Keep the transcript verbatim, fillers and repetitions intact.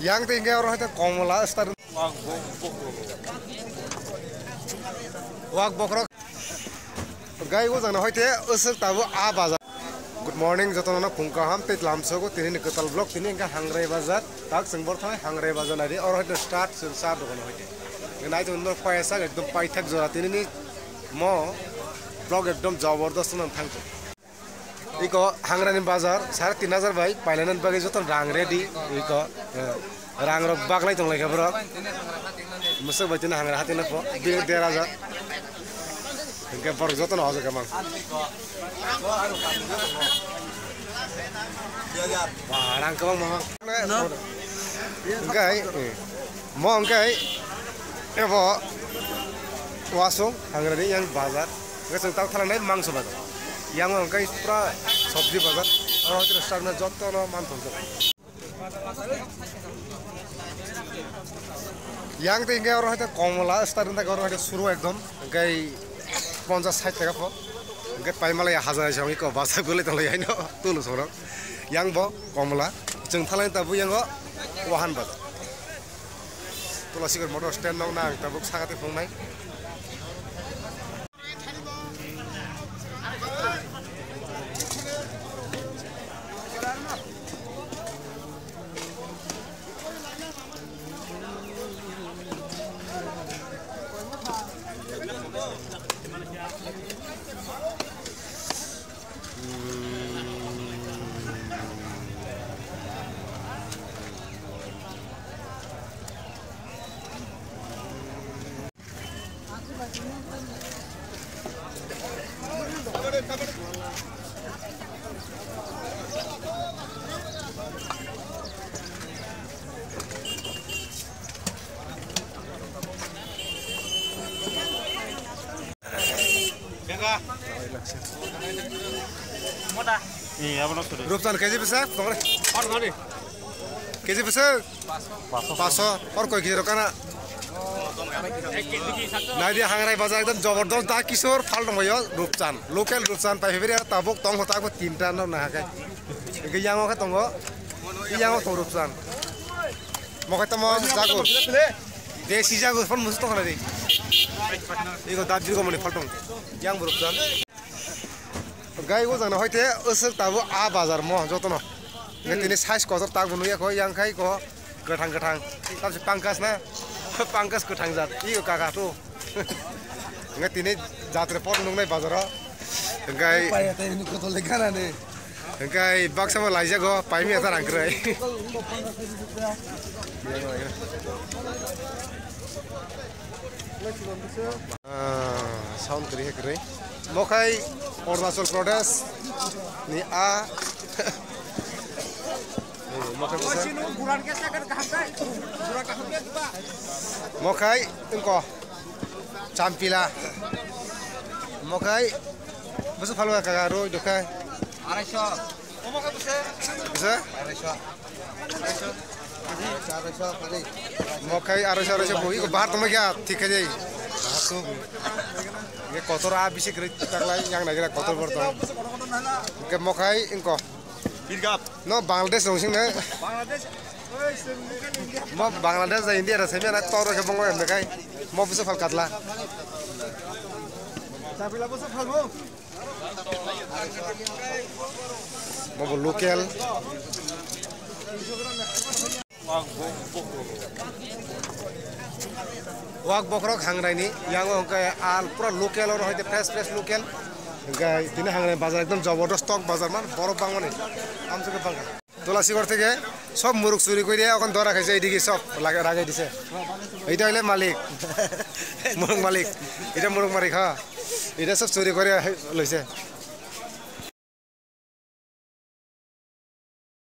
Yang tingke oro hoite komla star. Wak bokrok. Gai o jana hoite usuk tabu a bazar. Good morning, jotono phung kaham tei lamsogo tini ni kwtal vlog, tini hwnkhe Hangrai bazar. Tak chwng bor thai Hangrai bazar nai di, oro hoite start chwng sa dogan hoite. Nai to no paisa ekdom paithak jora tini ni mo vlog ekdom jabardast nang thang. Iko Hangrani bazar, sare tin hajar bai, pailainan bagwi joto rang ready, iko, eh, rang rok baglai tong lai kha borok. Musuk bai tini Hangra hatina pho, bini der hajar. Hingke borok joto no hojak mang. Wah, rang kwbang ma. No. Hingke, eh, mo hingke, ebo wasung Hangrani yang bazar. Hingke chwng tak thalang nai mangso bazar. Yang hingke pura sabji bazar. Oro hoite restaurant joto no man thok. Yang te hingke oro hoite komla star hingke oro hoite suru ekdom hingke ponchas sait taka pho hingke paimala ya hajar hajar hingke basa gulai tong lai haino tulu soro yang bo komla chwng thalai tabuk yango wahan bazar tula sikor motor stand nok nang tabuk sakate phungnai. Rupchan K G bwswk? K G bwswk? Paso. Or koi kilo kana? Nai di Hangrai bazar ekdom jabardast da kisor phal tongbaio Rupchan. Local Rupchan pai phibiri tabuk tong ho tabuk tinta no na hakai. Hingke yango khe tongo. Yango tong Rupchan. Mokai tamo jago. Desi jago phone musu tong nai di. Iko da dirgo mani phal tong. Yang Rupchan. Gai o jana hoite usuk tabu a bazar mo jotono. Nge tini size kotor tak bo nuya ko yang khai ko kwthang kwthang. Tamsi Pankaj na. Pankaj kwthang jat. I kaka tu. Nge tini jatre pot nungnai bazaro. Gai. Paya tai ni kotor le kana ne. Gai baksa mo laijago paimi ata rang krai. Ah, sound kri he kri. Mokhai Arunachal Pradesh ni a. Mokhai bwsa. Mokhai engko Champila. Mokhai bwsa phalwa kaga roi dokhai. Arai so. Bisa? Mokhai arai sa arai sa bui ko bahar tongma kya thik khai jai. Bahar tu. Ye kotor a bisi kri taklai yang nagira kotor bor tong. Ke mokhai engko. Birgap. No Bangladesh dong sing ne. Bangladesh. Mo Bangladesh da India da semi na toro ke bongo em kai. Mo bisa phal katla. Tabila bisa phal mo. Bobo local. Wak bokrok Hangrai ni yango hwnkhe al pura local oro hoite fresh fresh local. Hwnkhe tini Hangrai bazar ekdom jabardast tok bazar man borok bangmani amsukhe bangkha. Tulasigor theke sob muruk churi koi dia, okon dora khaise, edike sob lage, ragai dise. Eta hoile malik, muruk malik, eta muruk malik ha, eta sob churi kore loise.